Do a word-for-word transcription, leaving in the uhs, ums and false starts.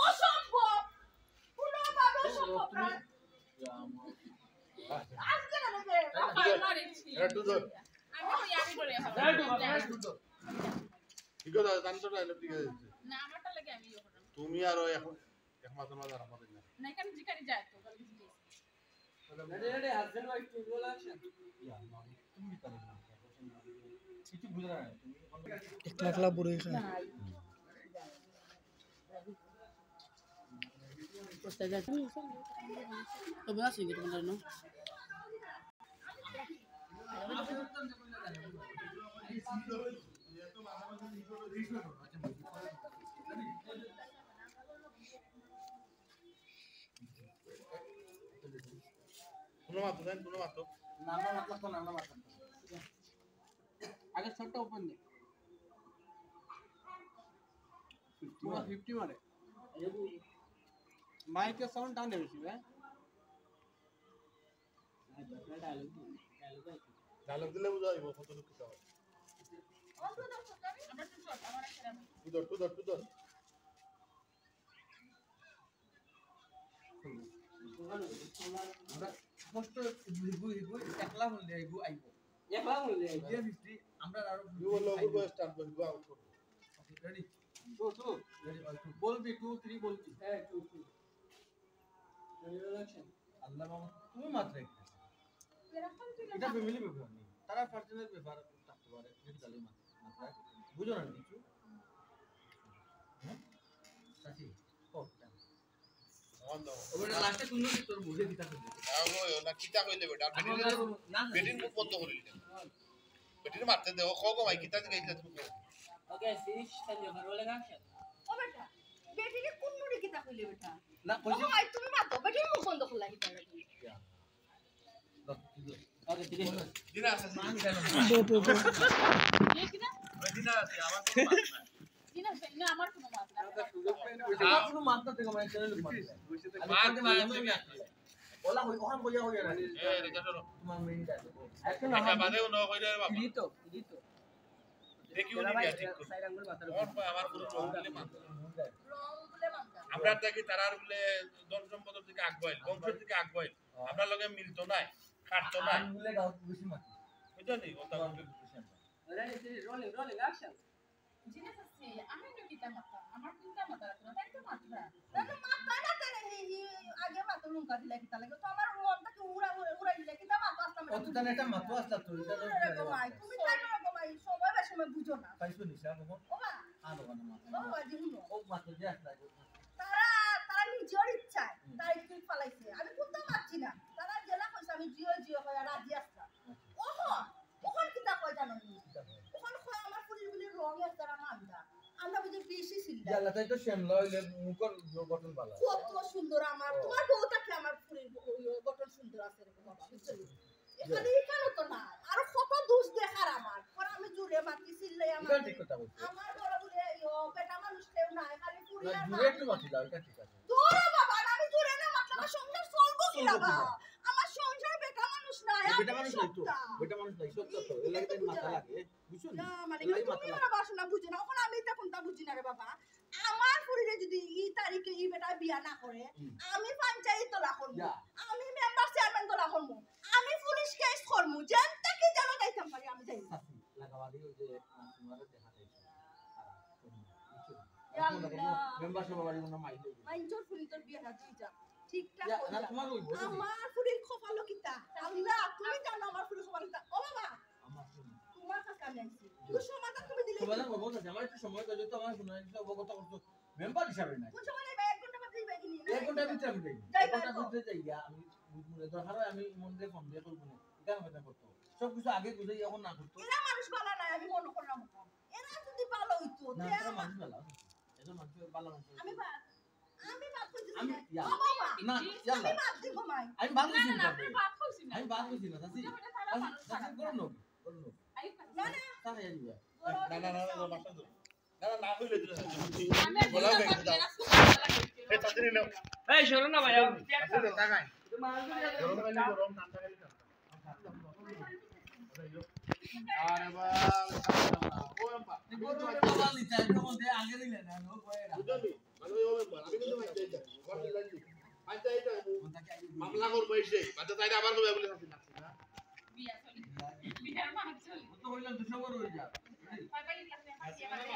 অসম্ভব। কোনোভাবে অসম্ভব না। আজকে না রে। এটা তুই ধর। আমি ইয়ারি করে এখন। ঠিক আছে, আমি তো ডায়লগ ঠিক আছে। না, আমারটা লাগে আমি ইয়ে করলাম। তুমি আরো এখন এক মাসের মাঝে আর আমাদের না। না, এখানে যেখানে যায় তো, বলে দিছি। একলা একলা বুড়ো হয়ে গেছে। তো বলা আছে কি তোমার জন্য? কোনো মাত্র দেন, কোনো মাত্র। নাম না মাত্র তো নাম না মাত্র। আগে শটটা ওপেন দে। পুরো ফিফটি মারে। মাইকের সাউন্ড টানে বেশি, হ্যাঁ? ডায়লগ দিলে বুঝা যাইব কত দুঃখিত হয়। টু ধর, টু ধর, টু ধর। আমরা স্পষ্ট হিগু, হিগু, একলা বললে হিগু আইব। একলা বললে আইব। যে ফিফটি, আমরা আরো ইউ বললো, ফিফটি ওগুলো আইব। স্টার্ট করে, হিগু আউট করবো। Okay, ready? Two, two. Ready, one, two. বলবি, টু, থ্রি বলবি। হ্যাঁ, টু, টু। Ready, action. আল্লাহ মামা, তুমি মাত্র একটা। এটা ফ্যামিলি ব্যাপার নেই। তারা পার্সোনাল ব্যাপার থাকতে পারে। যেটা তাহলে মাত্র, মাত্র। বুঝো না কিছু? হ্যাঁ? চাচি, ও, ওটা লাস্টে শুনলো কি তোর মুখে কিতা কইলে? না, ওই, ওই, না, কিতা কইলে বেটা? আর আমি বেটির, ওটা না, না। বেটির মুখ বন্ধ করে দিলে। বেটির মারতে দেও, কও গো ভাই, কিতা দিকে আইলা তুমি? ওকে, সিরিজ চালু কর, বলে না, action। ও বেটা, বেটিরে কোন মুড়ি কিতা কইলে বেটা? না, ও কইছি। ভাই, তুমি মাতো, বেটির মুখ বন্ধ করলা কিতা লাগি? ওকে, ঠিক আছে। দিনা আছে, দিনা। দে, দে, দে। দিনা আছে, আমার কোনো মাত নাই। দিনা আছে, না, আমার কোনো মাত নাই। আমার কোনো মাত না, থেকে আমার চ্যানেল মাত নাই। মাত নাই, আমি মাত নাই। ওলা হই, ওখান বলিয়া হই না। এ, রে, যা, চলো। তোমার মেইন ডায়লগ। একটা বাদেও না হইলে বাবা। দিত, দিত। দেখি উনি বিয়া ঠিক করুন। সাইড আঙ্গুল মাথার উপরে। আমার, আমার কোনো রং দিলে মাত। রং বলে মাত। আমরা দেখি তারার বলে ধন সম্পদের দিকে আগুয়াইল, বংশের দিকে আগুয়াইল। আমরা লগে মিলতো নাই, খাটতো নাই। আমি বলে গাঁও বেশি মাতি। বুঝলি? ওটা তোমার বলতে বেশি আমরা। Ready, steady, rolling, rolling, action. জিনা চাচি, আমি না কিতা মাততাম, আমার চিন্তা মাথা রাখতো না, তাই তো মাতরা। না, না, মাতরা না, তাই না, হি, হি, আগে মাতো লুঙ্কা দিলা কিতা লাগে, তো আমার মনটাকে উড়া, উড়া, উড়াই দিলা, কিতা মাতো আসলাম না। ও তো জানে এটা মাতো আসলা তো, এটা তো আরে গো মাই, তুমি তাই না গো মাই, সময় বা সময় বুঝো না। পাইছো নিশা, বাবা? ও বা। আর বাবা না মাতো। ও বাবা, জি হুনো। ও মাতো যে আসলা, তারা, তারা নিজের ইচ্ছায় হুম। তারা একটু ফালাইছে। আমি কোনটা মারছি না। তারা যেলা কইছে আমি জিও জিও কইয়া রাজি আসলাম। আচ্ছা। ওহো, ওখান কিতা কয় জানো নি? কিতা কয়? ওখান কয় আমার ফুরির বলে রং এক তারা মান্দা। আমরা বুঝি বেশি চিল্লাই। ইয়াল্লা, তাই তো শ্যামলা হইলে মুখর গঠন ভালো। কত সুন্দর আমার, ও। তোমার বউ থাকলে আমার ফুরির ব-, ওই গঠন সুন্দর আছে এরকম বাবা, বুঝছো নি? এখানে, এখানে তো না, আরো কত দোষ দেখার আমার। পরে আমি জুরে মাতি চিল্লাই আমার। এটা ঠিক কথা বলছো। আমার ঘরে বলে, ইয়ো, বেটা মানুষ কেউ নাই, খালি ফুরি না, আর জুরে মা। একটু মাতি দাও, এটা ঠিক আছে। ধরো বাবা, আর আমি জুরে না মাতলে আমার সংসার চলবো কি চলবো বাবা? কি না? আমার সংসারে বেটা মানুষ নাই, এই আমি বেটা মানুষ নাই তো, সবটা। বেটা মানুষ নাই, সত্য তো। এর লাগে তাই মাথা লাগে, বুঝছো না? না, মানে, এর লাগে তুমি মাথা লাগে। আমার বাসনা বুঝো না, এখন আমি এটা কোনটা বুঝি না রে বাবা। আমার ফুরিরে যদি এই তারিখে এই বেটা বিয়া না করে, হুম। আমি পঞ্চায়েত তলা করবো। যা। আমি মেম্বার চেয়ারম্যান তলা করবো। আমি পুলিশ কেস করবো। যেন তাকে যেন যাইতাম পারি, আমি যাই। চাচি, লাগাবাড়ি ওই যে, আহ, তোমার দেখা যাইছে। আর, হুম, বুঝছো? ইয়া আল্লাহ। মেম্বার সভা বাড়ি মনে হয় মাইল হইবে। মাইনচর ফুরি তোর বিয়া না, তুই যা। ঠিকঠাক ইয়া, হয়ে না, যা। তোমার হইব, বুঝলি? আমার ফুরির কপালো কিতা? আল্লাহ, তুমি জানো আমার ফুরির কপালো কিতা। ও বাবা, আমার ফুরি। তোমার কাছে আমি আইছি। জি। একটু সমাধান তুমি দিলে সমাধান কি? হবো না, আমার একটু সময় দাও, যত আমার শুনাই দিতে অবগত করছো। মেম্বার হিসাবে নাই। কোন সময় যাইবা? এক ঘন্টা বাদে যাইবা কি নিয়ে? এক ঘন্টার ভিতরে আমি যাই। যাইবা এক ঘন্টার তো। ভিতরে যাই, গিয়া আমি বুঝবো না। দরকার হয় আমি মন দিয়ে ফোন দিয়ে করবো না। এটা হবে না করতে হবে। সব কিছু আগে বুঝে এখন না করতে হবে। এরা মানুষ ভালো না, আমি মনে করলাম। এরা যদি ভালো হইতো, না, তে এরা আমার মানুষ ভালো। এরা মানুষ ভালো মানুষ। আমি বা-, আমি বাদ কইছি আমি, না। ইয়া। ও বাবা। না, ইয়াল্লা। আমি বাদ দিব মাই। আমি বাদ না, কইছি না, না, না। আপনি বাদ কইছি না। আমি বাদ কইছি না, চাচি। না, না, না, চাচি, না, চাচি, না। করুন না, করুন না। না, না। তাহলে এই নিয়ে। না, না, না, না, না, বাসা তো। না, না, না হইলে দিলে। আমি বলা হয়ে গেছে, যাও। এ, তাড়াতাড়ি নাও। এই, শোনো না ভাই, আমার আচ্ছা, টাকায়। গরম খাইলে গরম, ঠান্ডা খাইলে ঠান্ডা। আরে বাবা, ও বাবা। এই গরম বাবা নিতে, এখন দে, আগে দিলে না, ও কয়ে না। বুঝলি? মামলা করবো এই সেই, বাচ্চা তাইলে আবার কবে বলে আছে, ডাকছে না? বিয়া চলে। বিয়ার মাছ চলে। ও তো হইলাম দুশো বড় হয়ে যা। পারবা ইল্লা আপনি হাসিয়া পারবা।